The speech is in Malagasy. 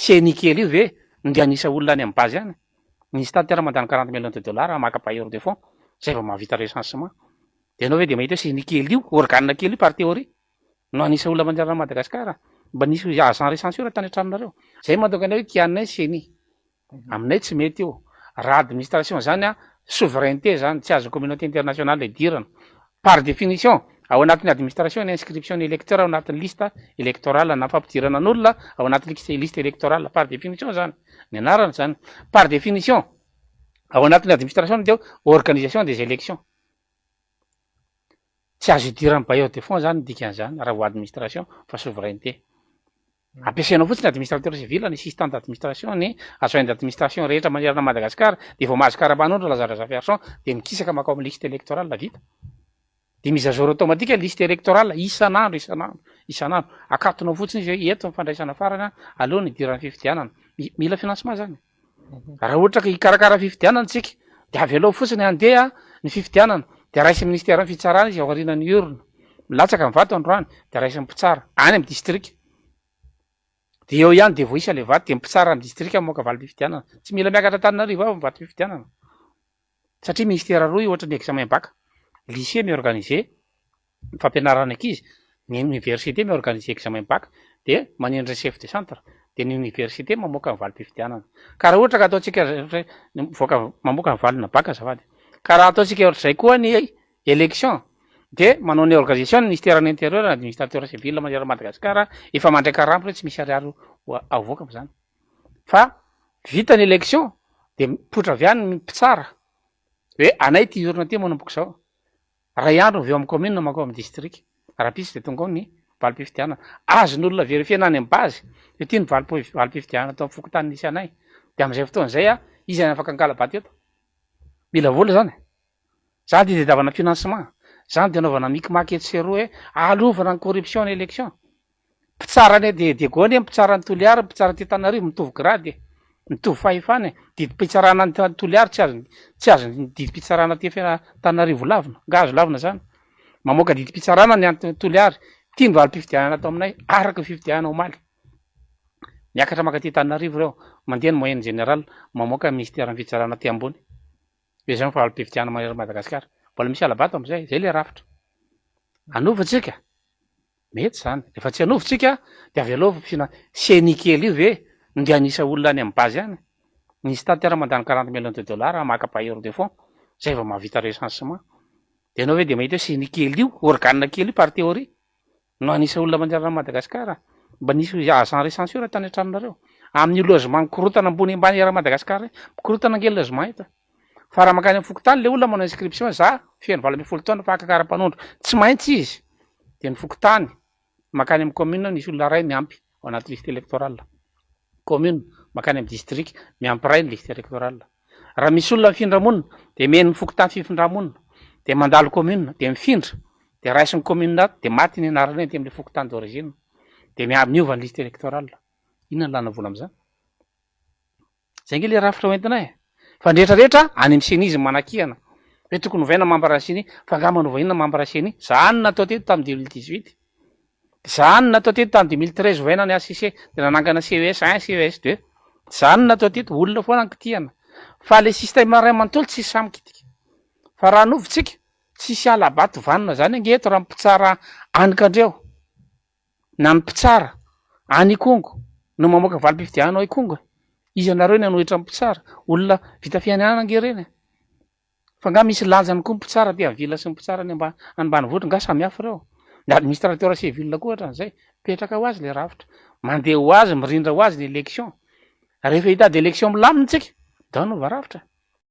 CENI kely io ve no ndeha hanisa olona any amin'ny base any? Ny stade mandany 40 millions de dollars maka bailleur de fonds zay vao mahavita recensement. De ianao ve de mahita hoe CENI kely io, organe kely io par théorie no hanisa olona manerana an'i Madagasikara? Mba nisy agent recenseur tany an-tranonareo. Zay mahatonga anay hoe kianinay CENI. Aminay tsy mety io. Raha administration zany a, souveraineté zany, tsy azo communauté internationale idirana. Par définition, ao anatin'ny administration ny inscription ny électeur ao anatin'ny liste électorale na fampidirana an'olona ao anatin'ny liste électorale, par définition zany, ny anarana zany. Par définition, ao anatin'ny administration de organisation des élections. Tsy azo idiran'ny bailleur de fonds zany dikan'izany raha vo administration fa souveraineté. Ampiasainao fotsiny administrateur civil, ny assistant d'administration, ny adjoint d'administration rehetra manerana Madagasikara, de vao mahazo karapanondro Lazare Razafiarison de mikisaka makao amin'ny liste électorale, vita. De mise à jour automatique liste électorale isan'andro, isan'andro, isan'andro. Akatonao fotsiny izy hoe eto ny fandraisana farany aloha ny idiran'ny fifidianana. Mila financement zany. Raha ohatra ka hikarakara fifidianana tsika de avy aloha fotsiny andeha ny fifidianana, de raisy ministère ny fitsarana izy aorian'ny urne. Milatsaka ny vato androany de raisy mpitsara any amin'ny district. De eo ihany de voaisa le vato, de mpitsara amin'ny district mamoaka valim-pifidianana. Tsy mila miakatra Antananarivo ao ny vatom-pifidianana. Satria ministère roa io, ohatra ny examen bac. Lycée miorganiser ny fampianarana ankizy, ny université miorganiser examen bac, de manendry chef de centre, de ny université mamoaka ny valim-pifidianana. Ka raha ohatra ka ataontsika mivoaka mamoaka ny valina bac, azafady. Ka raha ataontsika ohatr'izay koa ny élection, de manao ny organisation ny ministère ny intérieur, administrateur civil manerana Madagasikara efa mandray karama, tsy misy ariary avoaka am'zany. Fa vita ny élection de mipoitra avy any ny mpitsara hoe anay ty urne ty manomboka zao. Ray andro avy eo amin'ny commune mankao amin'ny district. Raha-pisy de tonga ao ny valim-pifidianana. Azon'olona vérifiena any amin'ny base hoe ty ny valim-pifidianana atao amin'ny fokontany nisy anay. De am'izay fotoana zay a, izy any afaka angala-bato eto. Mila vola zany. Zany de itadiavana financement. Zany de anaovana micmac etsy sy eroa hoe alovana ny corruption ny élection. Mpitsara anie de Diego anie, mpitsara ny Toliara, mpitsara ty Antananarivo mitovy grade, mitovy fahefana e. Didim-pitsarana ny Toliara tsy azony didim-pitsarana ty Antananarivo lavina. Nga azo lavina zany? Mamoaka didim-pitsarana ny any Toliara. Ty ny valim-pifidianana atao aminay araka ny fifidianana omaly. Miakatra makaty Antananarivo reo, mandeha ny moyenne générale, mamoaka ministère ny fitsarana ty ambony. Hoe zao ny valim-pifidianana manerana Madagasikara. Mbola misy alabato am'izay, zay le rafitra. Anova tsika. Mety zany. Rehefa tsy anova-tsika de avy aloha fina CENI kely io ve no ndeha hanisa olona any amin'ny base any? Ny stade mandany 40 millions de dollars maka bailleur de fonds zay vao mahavita recensement. De ianao ve de mahita hoe CENI kely io, organe kely io par théorie no hanisa olona manerana Madagasikara? Mba nisy agent recenseur tany an-tranonareo. Amin'ny logement mikorotana ambony ambany eran'i Madagasikara, mikorotana ange logement eto. Fa raha mankany amin'ny fokontany le olona manao inscription, za feno 18 taona fa haka kara-panondro, tsy maintsy izy. De ny fokontany mankany amin'ny commune nisy olona ray miampy ao anaty liste électorale. Commune mankany amin'ny district miampy ray ny liste électorale. Raha misy olona mifindra monina de meny ny fokontany fifindra-monina, de mandalo commune, de mifindra, de raisin'ny commune ato, de maty ny anarana eny am'le fokontany d'origine, de miova ny liste électorale. Inona ny lana vola am'izany? Zay nge le rafitra hoentinay e. Fa ny rehetrarehetra any amin'ny CENI izy manakihana hoe tokony hovaina membre CENI, fa nga manova inona membre CENI? Zany natao teto tamin'ny 2018. Zany natao teto tamin'ny 2013, ovaina ny HCC de nanangana CES 1, CES 2. Zany natao teto, olona foana ny kitihana. Fa le système ray manontolo tsisy samy kitika. Fa raha anovitsika tsisy alabato vanona zany ange eto raha mpitsara any Kandreo na ny mpitsara any Ikongo no mamoaka valim-pifidianana ao Ikongo. Izy anareo ny anohitra mpitsara, olona vita fianianana ange reny. Fa nga misy lanjany koa mpitsara ty amin'ny vila sy ny mpitsara any ambanivohitra, nga samy hafa reo? Ny administrateur civil koa ohatran'izay, mipetraka ho azy le rafitra. Mandeha ho azy, mirindra ho azy ny élection. Rehefa hitady élection milamina tsika, da hanova rafitra.